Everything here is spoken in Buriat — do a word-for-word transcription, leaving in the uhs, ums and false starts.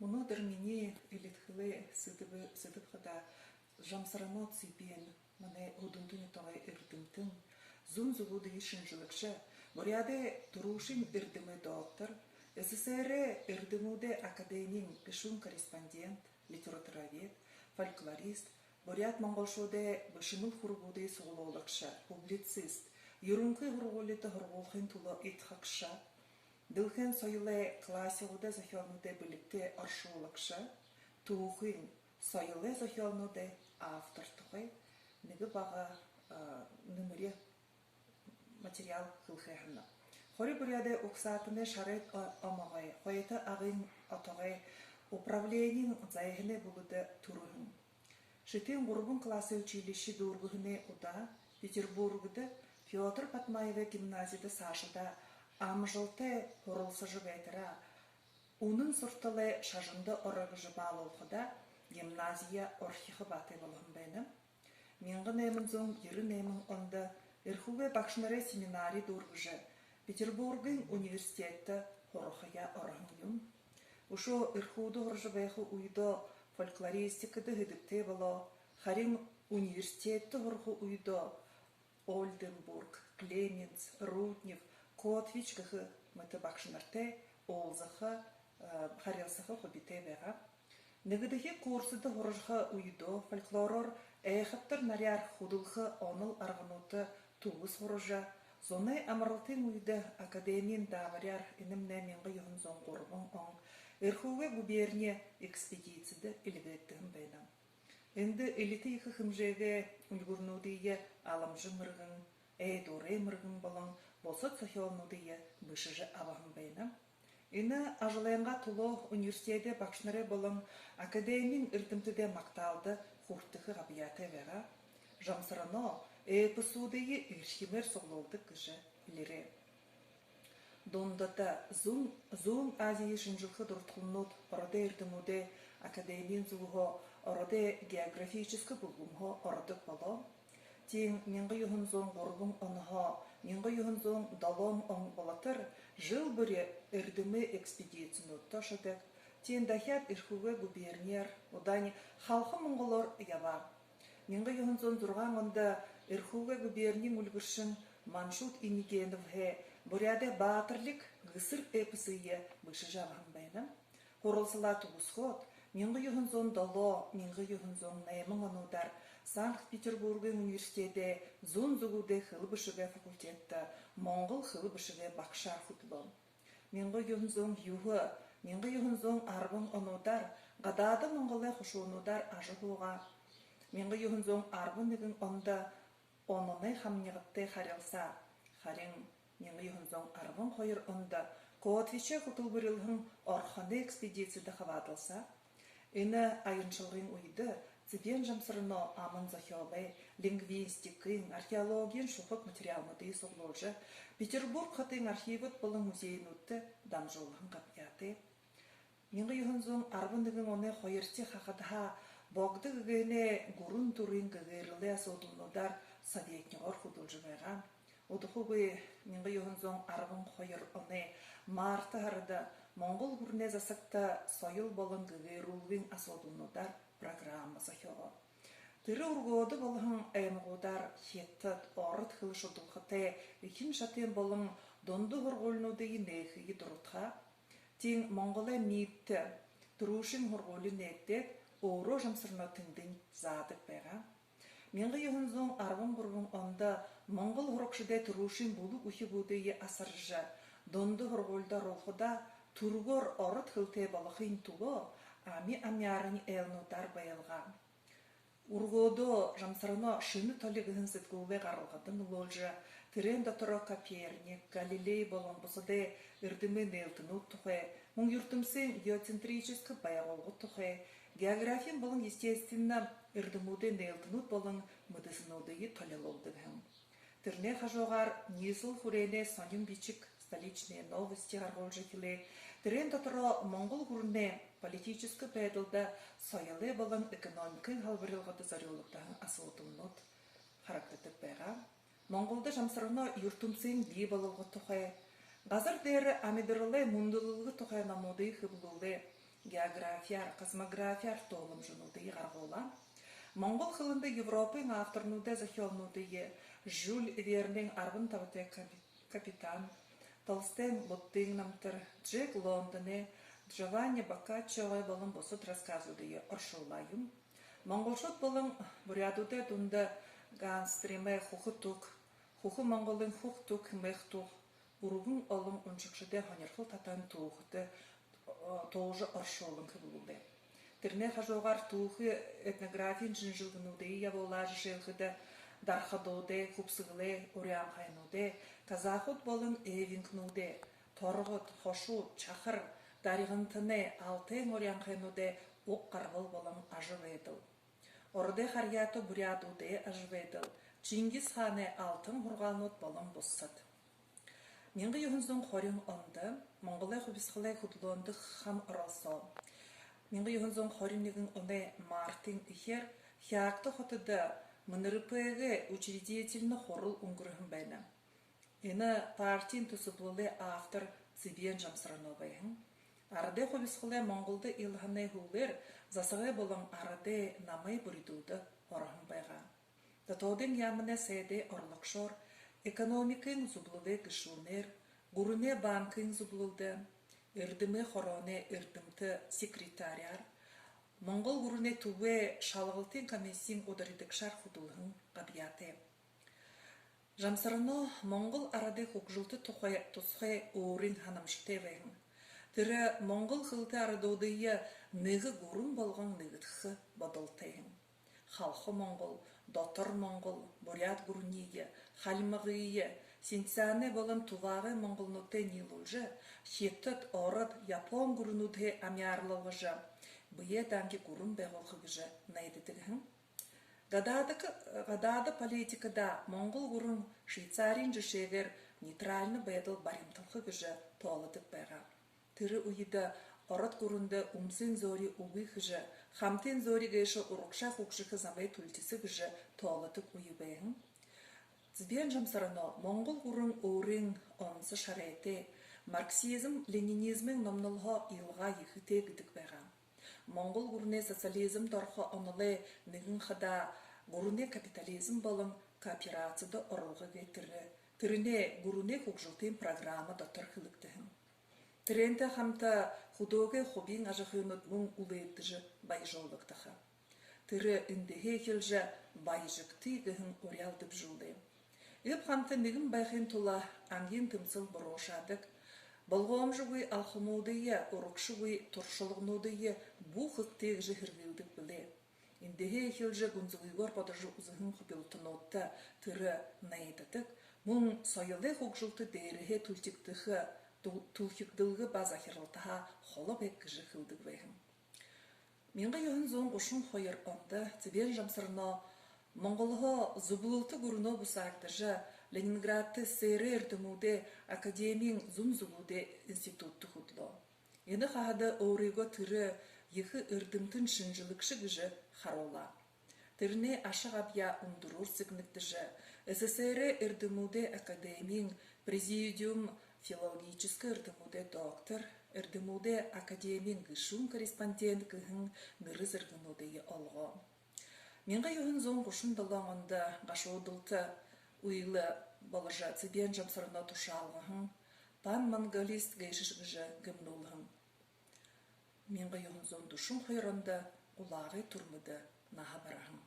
Мүнөөдэр минии элидхэлэй сэдэб, сэдэб хадаа Жамсарано Цыбен, манай Һүдэнтэ нютагай эрдэмтэн, зүүн зүгүүдые шэнжэлэгшэ, Буряадай түрүүшын эрдэмэй доктор, СССР-эй эрдэмүүдэй академиин гэшүүн корреспондент, литературовед, фольклорист, буряад-монголшуудай бэшэмэл һургуудые суглуулагша, публицист, юрэнхы һургуулида һургуулхын түлөө идхагша, дэлхэйн соёлой классигуудай зохёолнуудай бэлигтэй оршуулагша, түүхын, соёлой зохёолнуудай автор тухай нэгэ бага, а, нэмэри материал хэлэхэ һанаа. Хори Буряадай угсаатанай шарайд о-, омогой, Хойто Агын отогой управлениин зайһанай бүлэдэ түрэһэн. Шэтын гурбан классай училищи дүүргэһэнэй удаа Петербургда Пётр Бадмаевай гимназида саашадаа амжалтатай һуралсажа байтараа, үнэн сурталай шажанда ороо гэжэ баалуулхадаа, гимназия орхихо баатай болоһон байна. Мянга найман зуун ерэн найман ондо Эрхүүгэй багшанарай семинари дүүргэжэ, Петербургын университедтэ һурахаяа ороһон юм. Үшөө Эрхүүдэ һуража байха үедөө фольклористикада һэдэбтэй болоо, харин университедтэ һураха үедөө Ольденбург, Клеменц, Руднев, Котвич гэхэ мэтэ багшанартай уулзаха, э, харилсаха хубитай байгаа. Нэгэдэхи курсда һуража байха үедөө фольклороор айхабтар наряар хүдэлхэ онол аргануудта түгэс һуража, зунай амаралтын үедэ академиин даабаряар, энэмнай мянга юһэн зуун гурбан он, Эрхүүгэй губерни экспедицида эльгээгдэһэн байна. Эндэ элитэ ехэ хэмжээгэй үльгэрнүүдые Аламжа Мэргэн, Айдуурай Мэргэн болон бусад зохёолнуудые бэшэжэ абаһан байна. Энэ ажалайнгаа түлөө университедэй багшанарай болон академиин эрдэмтэдэй магтаалда хүртэхэ габьяатай байгаа. Жамсарано эпосуудые эрхимээр суглуулдаг гэжэ хэлээрэй. Дундада Зүүн, Зүүн Азиие шэнжэлхэ дурадхалнууд Ородой эрдэмүүдэй академиин зүгһөө Ородой географическа бүлгэмһөө ородог болоо. Тиин мянга юһэн зуун гурбан онһоо мянга юһэн зуун долоон он болотор жэл бүри эрдэмэй экспедицинүүдтэ ошодог. Тиин дахяад Эрхүүгэй губерниеэр, удаань Халха Монголоор ябаа. Мянга юһэн зуун зургаан ондо Эрхүүгэй губерниин үльгэршэн Маншуд Имигеновһээ Буряадай баатарлиг «Гэсэр» эпосые бэшэжэ абаһан байна. Һуралсалаа түгэсхөөд, мянга юһэн зуун долоо, мянга юһэн зуун найман онуудаар Санкт-Петербургын университедэй зүүн зүгүүдэй хэлэ бэшэгэй факультедтэ монгол хэлэ бэшэгэй багшаар хүдэлөө. Мянга юһэн зуун юһэн, мянга юһэн зуун арбан онуудаар гадаада Монголой хушуунуудаар ажаһуугаа. Мянга юһэн зуун арбан нэгэн ондо Ононой хамнигадтай харилсаа. Харин мянга юһэн зуун арбан хоёр ондо Котвичэй хүтэлбэрилһэн Орхоной экспедицида хабаадалсаа. Энэ аяншалгын үедэ Цыбен Жамсарано аман зохёолой, лингвистикын, археологиин шухаг материалнуудые суглуулжа, Петербург хотын архивууд болон музейнүүдтэ дамжуулһан габьяатай. Мянга юһэн зуун арбан нэгэн оной хоёрдохи хахадһаа Богдо гэгээнэй гүрэн түрын гэгээрэлэй асуудалнуудаар советнигоор хүдэлжэ байгаа. Удахагүй мянга юһэн зуун арбан хоёр оной март һарада Монгол гүрэнэй засагта соёл болон гэгээрүүлгын асуудалнуудаар программа зохёогоо. Тэрэ үргөөдэ болоһон аймагуудаар хитад, ород хэлэ шудалхатай эхин шатын болон дунда һургуулинуудые нээхые дурадхаа. Тиин Монголой МИД-тэ түрүүшын һургуули нээгдээд, өөрөө Жамсарано тэндэнь заадаг байгаа. Мянга юһэн зуун арбан гурбан ондо монгол һурагшадай түрүүшын бүлэг үхибүүдые асаржа, дунда һургуулида оруулхадаа түргөөр ород хэлэтэй болохын түлөө ами амяарынь айлнуудаар байлгаа. Үргөөдөө Жамсарано «Шэнэ толи» гэһэн сэтгүүлэй гаралгада нүлөөлжэ, тэрээн дотороо Коперник, Галилей болон бусадай эрдэмэй нээлтэнүүд тухай, мүн юртэмсын геоцентрическа байгуулга тухай, географиин болон естественнэ эрдэмүүдэй нээлтэнүүд болон мэдэсэнүүдые толилуулдаг һэн. Тэрэнэй хажуугаар ниислэл хүреэнэй сонин бишэг «Столичные новости» гаргуулжа эхилээ. Тэрээн дотороо Монгол гүрэнэй политическа байдалда, соёлой болон экономикын һалбарилгада зорюулагдаһан асуудалнууд харагдадаг байгаа. Монголдо Жамсарано юртэмсын бии бололго тухай, газар дээрэ амидаралай мүндэлэлгэ тухай номуудые хэблүүлээ. географияар, космографияар тооломжонуудые гаргуулаа. Монгол хэлэндэ Европын авторнуудай зохёолнуудые Жюль Вернын «Арбан табатай капи-, капитан», Толстойн «Буддын намтар», Джек Лондоной, Джованни Боккаччогой болон бусад рассказуудые оршуулаа юм. Монголшууд болон буряадуудай дунда Ганстримэй «Хүхэ туг», Хүхэ Монголой «Хүхэ туг» хэмээх туһа үргэн олон уншагшадай һонирхол татаһан түүхэтэ, э, туужа оршуулан хэблүүлээ. Тэрэнэй хажуугаар түүхэ этнографиин шэнжэлгэнүүдые ябуулаа. Жэшээлхэдэ, дархадуудай, хүбсэгэлэй, уряанхайнуудай, казахууд болон эвенкнүүдэй, торгод, хошууд, чахар, даргантанай, алтайн уряанхайнуудай уг гарбал болон ажабайдал, ородой харьяата буряадуудай ажабайдал, Чингис хаанай алтан һургаалнууд болон бусад. Мянга юһэн зуун хорин ондо Монголой хубисхалай хүдэлөөндэ хам оролсоо. Мянга юһэн зуун хорин нэгэн оной мартын эхеэр Хяагта хотодо МНРП-гэй учредительнэ хурал үнгэрһэн байна. Энэ партиин түсэблэлэй автор Цыбен Жамсарано байһан. Арадай хубисхалай Монголдо илаһанай һүүлээр засагай болон арадай намай бүридэлдэ ороһон байгаа. Дотоодын яаманай сайдай орлогшоор, экономикын зүблэлэй гэшүүнээр, гүрэнэй банкын зүблэлдэ, эрдэмэй хорооной эрдэмтэ секретаряар, Монгол гүрэнэй түбэй шалгалтын комиссиин ударидагшаар хүдэлһэн габьяатай. Жамсарано Монгол арадай хүгжэлтэ тухай тусхай өөрын һанамжатай байһан. Тэрэ монгол хэлэтэй арадуудые нэгэ гүрэн болгон нэгэдхэхэ бодолтой һэн. Халха монгол, дотор монгол, буряад гүрэниие, хальмагые, Синьцзянай болон Тувагай монголнуудтай ниилүүлжэ, хитад, ород, япон гүрэнүүдһээ амяарлалгажа, бэеэ даанги гүрэн байгуулха гэжэ найдадаг һэн. Гадаада, гадаада политикада Монгол гүрэн Швейцариин жэшээгээр нейтральна байдал баримталха гэжэ тоолодог байгаа. Тэрэ үедэ ород гүрэндэ үмсын зөөри үгы хэжэ, хамтын зөөри гээшэ урагшаа хүгжэхэ замай түлхиһэн гэжэ тоолодог үе байһан. Цыбен Жамсарано Монгол гүрэн өөрын онсо шарайтай, марксизм-ленинизмын номнолһоо илгаа ехэтэй гэдэг байгаа. Монгол гүрэнэй социализмда орохо онолой нэгэн хадаа гүрэнэй капитализм болон кооперацида оролго гээ тэрэ, тэрэнэй гүрэнэй хүгжэлтын программа дотор хэлэгдэһэн. Тэрээнтэй хамта хүдөөгэй хубиин ажахынууд мүн үлээгдэжэ баяжуулагдаха. Тэрэ эндэһээ эхилжэ «Баяжагты» гэһэн уряал дэбжүүлээ. Эб хамта нэгэн байхын тула ангиин тэмсэл буруушаадаг, болгоомжогүй алхамуудые, урагшагүй туршалгануудые бү хэгты гэжэ һэргылдэг бэлэй. Эндэһээ эхилжэ гүнзэгыгөөр бодожо үзэһэн хубилалтануудта тэрэ найдадаг, мүн соёлой хүгжэлтэ дээрэһээ түлхигдэхэ, түл-, түлхигдэлгэ ба захиралтаһаа холо байг гэжэ хэлэдэг байһан. Мянга юһэн зуун гушан хоёр ондо Цыбен Жамсарано Монголһоо Зүблэлтэ гүрэнөө бусаагдажа, Ленинградта СССР-эй эрдэмүүдэй академиин зүүн зүгүүдэй институтта хүдэлөө. Энэ хаһада өөрыгөө тэрэ ехэ эрдэмтэн шэнжэлэгшэ гэжэ харуулаа. Тэрэнэй аша габьяа үндэрөөр сэгнэгдэжэ, СССР-эй эрдэмүүдэй академиин президиум, филологическа эрдэмүүдэй доктор, эрдэмүүдэй академиин гэшүүн-корреспондент гэһэн нэрэ зэргэнүүдые олгоо. Мянга юһэн зуун гушан долоон ондо гашуудалта үйлэ боложо, Цыбен Жамсарано тушаалгаһан, панмонголист гээшэ гэжэ гэмнүүлһэн. Мянга юһэн зуун дүшэн хоёр ондо ГУЛАГ-ай түрмэдэ наһа бараһан.